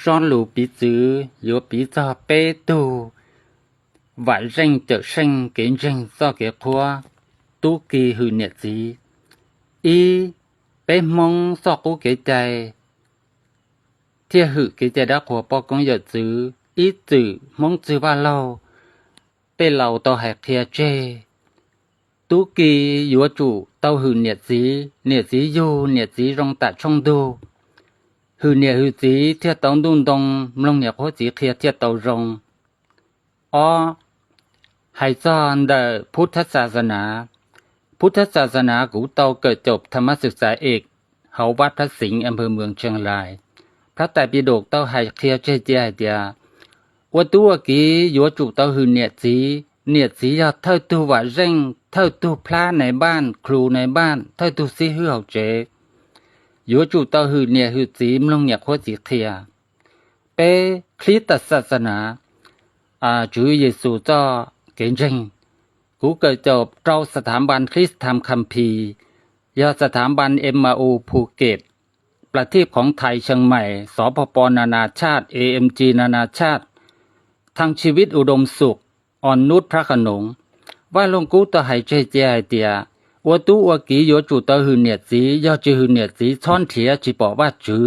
Zaj lus piv txwv yuav piv txog peb tug vam zeej cawm seej kev ntseeg txoj kev qhuab. Tub ki hwm niam txiv. Ib, peb Hmoob txoj qub kev cai thiaj hwm kev cai dab qhuas poj koob yawm txwv. Ib txwm Hmoob txwg Vaj Laug, tej laus tau hais qhia tseg, tub ki yuav tsum tau hwm niam txiv, niam txiv yug niam txiv zoo tam tshooj ntug. Hwm niam hwm txiv thiaj tau ntuj ntoo, mloog niam qhuab txiv qhia thiaj tau zoo. Ob, hais txog ntawm phub thab xas nas, phub thab xas nas kuv tau kawm caum tham mas xwm xaiv es hauv Vaj Phab Xeev, Ampermws Tseeg Lais. Phab tais Pis Dum tau hais qhia tseg cia hais tias, ua tub ua kiv yuav tsum tau hwm niam txiv, niam txiv yog thawj tug vam zeej, thawj tug plab nais npaj, khlus nais npaj, thawj tug xib hwb hauv tsev. Yuav tsum tau hwm niam hwm txiv, mloog niam qhuab txiv qhia. Peb, Khlib tas xas nas, Tswv Yexus txoj kev ntseeg. Kuv kawm caum rau xas thav npas Khlib tham kham phis, yog xas thav npas Em Ma U Phu Kem, plas thij khoov thais Xyeem Mais, xov pho pos na na tshaj, A M G na na tshaj, thaj tshiv vib u doo xum, o nub phab qhov noov. Vaj Loog Kub tau hais tseg cia hais tias, ua tub ua kiv yuav tsum tau hwm niam txiv, yog tsis hwm niam txiv txhob nrhiav tsis pom Vajtswv.